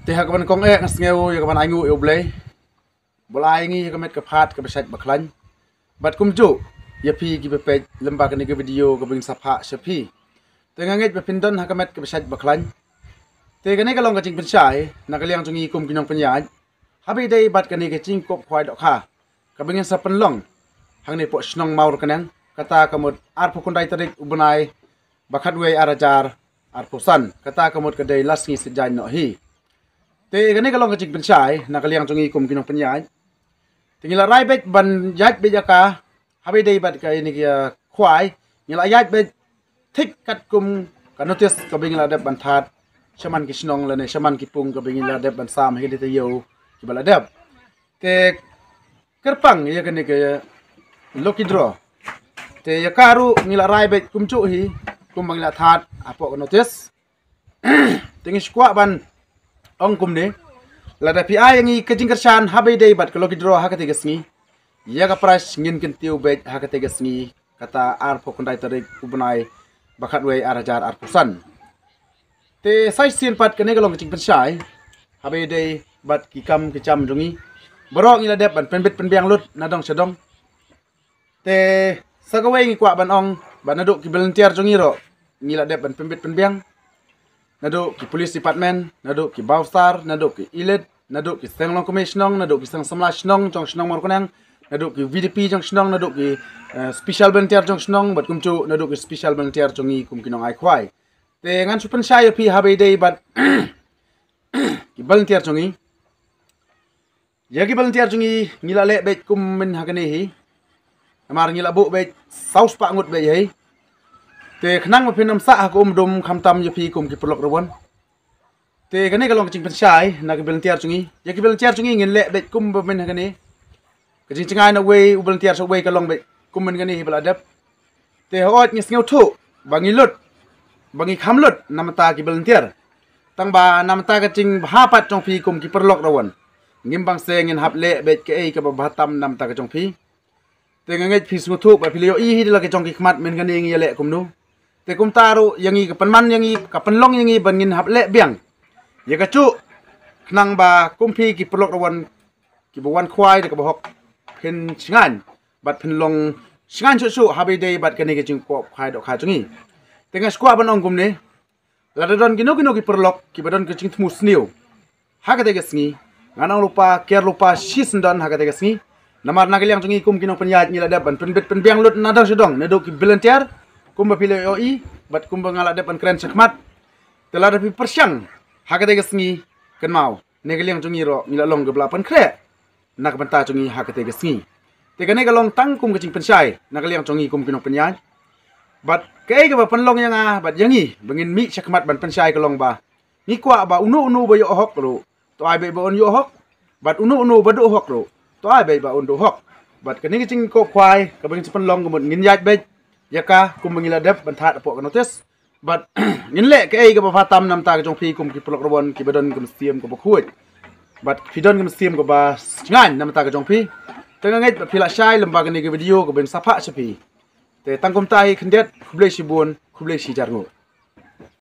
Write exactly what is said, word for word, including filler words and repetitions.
Te ha kaban kong eh nga sngew ïa kaban ainguh ïa U Blei ba la ai ngi ïa ka met ka phad kaba shait ba khlaiñ. Bad kumjuh ïa phi kiba peit lyngba kane ka video kaba ngin sa phah sha phi. Te nga ngeit ba phin don ha ka met kaba shait ba khlaiñ. Te kane ka long ka jingpynshai na ka liang jong ngi kum ki nongpynïaid. Haba ïadei bad kane ka jingkup khwai dohkha kaba ngin sa pynlong hangne hapoh shnong Mawryngkneng, kata ka mut arphew khyndai tarik u bnai ba khatwei ar hajar arphew san, kata ka mut ka dei la sngi Saitjaiñ noh hi. Te kane ka long ka jingpynshai na ka liang jong ngi kum ki nongpynïaid. Te ngi la rai beit ban ïaid beit ïa ka, haba ïadei bad kane ka khwai, ngi la ïaid beit thik katkum ka notice kaba ngi la dep ban thad shaman ki shnong lane shaman ki pung kaba ngi la dep ban sam ha kine ki taïew kiba la dep. Te kyrpang ïa kane ka lucky draw, te ïa ka ruh ngi la rai beit kumjuh hi kumba ngi la thad hapoh ka notice. Te ngi shu kwah ban ong kumne, lada phi ai ïa ngi ka jingkyrshan haba ïadei bad ka lucky draw ha katei ka sngi, ïa ka prize ngin kyntiew beit ha katei ka sngi, kata arphew khyndai tarik u bnai ba khatwei ar hajar arphew san. Te sa shisien pat kane ka long ka jingpynshai haba ïadei bad ki kam ki jam jong ngi. Baroh ngi la dep ban pynbit pynbiang lut na dong sha dong. Te sa kawei ngi kwah ban ong ba naduh ki volunteer jong ngi ruh ngi la dep ban pynbit pynbiang, naduh ki police department, naduh ki Bawsar, naduh ki Elite, naduh ki seng longkmie shnong, naduh ki seng samla shnong jong shnong Mawryngkneng, naduh ki V D P jong shnong, naduh ki eh, special volunteer jong shnong, bad kumjuh naduh ki special volunteer jong ngi kum ki nongai khwai. Te ngan shu pynshai ïa phi haba ïadei bad ki volunteer jong ngi. Ïa ki volunteer jong ngi ngi la leh beit kum mynhynne hi. Namar ngi la buh beit saw spah ngut beit hi. Te khnang ba phin ym sah ha ka um dum khamtam ïa phi kum ki paralok rawon. Te kane ka long ka jingpynshai na ki volunteer jong ngi. Ïa ki volunteer jong ngi ngin leh beit kumba mynhynne. Ka jingjngai na uwei u volunteer sha uwei ka long beit kum mynhynne hi ba la dep. Te hooid ngi sngewthuh ba ngi lut, ba ngi kham lut namar ki volunteer. Tang ba namar ka jingbha pat jong phi kum ki paralok rawon, ngim bang seh ngin hap leh beit kaei kaba bha tam namar ka jong phi. Te nga ngeit phi sngewthuh ba phi la ïohi hi da la ka jong ki khmat mynhynne ngi ïaleh kumno. Te kumta ruh ïa ngi ka pynman ïa ngi, ka pynlong ïa ngi ban ngin hap leh biang ïa kajuh, khnang ba kum phi ki paralok rawon kiba wan khwai da kaba hok phin shngaiñ bad phin long shngaiñ shuh shuh haba ïadei bad kane ka jingkup khwai dohkha jong ngi. Te nga shu kwah ban ong kumne, lada don kino kino ki paralok kiba don ka jingthmu sniew ha katei ka sngi, ngan ong lypa, kiar lypa shisyndon ha katei ka sngi. Namar na ka liang jong ngi kum ki nongpynïaid ngi la dep ban pynbit pynbiang lut na dong sha dong naduh ki volunteer kumba phi la ïohi bad kumba nga la dep ban kren shakhmat. Te lada phi pyrshang ha katei ka sngi, kynmaw, na ka liang jong ngi ruh ngi la long kaba la pynkhreh na ka bynta jong ngi ha katei ka sngi. Te kane ka long tang kum ka jingpynshai na ka liang jong ngi kum ki nongpynïaid. Bad kaei kaba pynlong ïa nga bad ïa ngi ba ngin mih shakhmat ban pynshai ka long ba ngi kwah ba uno uno ba ïoh hok ruh to ai beit ba un ïoh hok, bad uno uno ba duh hok ruh to ai beit ba un duh hok. Bad kane ka jingkup khwai kaba ngin sa pynlong ka mut ngin ïaid beit ïa ka kumba ngi la dep ban thad hapoh ka notice. Bad ngin leh kaei kaba bha tam namar ka jong phi kum ki paralok rawon kiba don ka mynsiem kaba khuid. Bad phi don ka mynsiem kaba shngaiñ namar ka jong phi. Te nga ngeit ba phi la shai lyngba kane ka video kaba ngin sa phah sha phi. Te tang kumta hi khyndiat, khublei shibun, khublei shihajar nguh.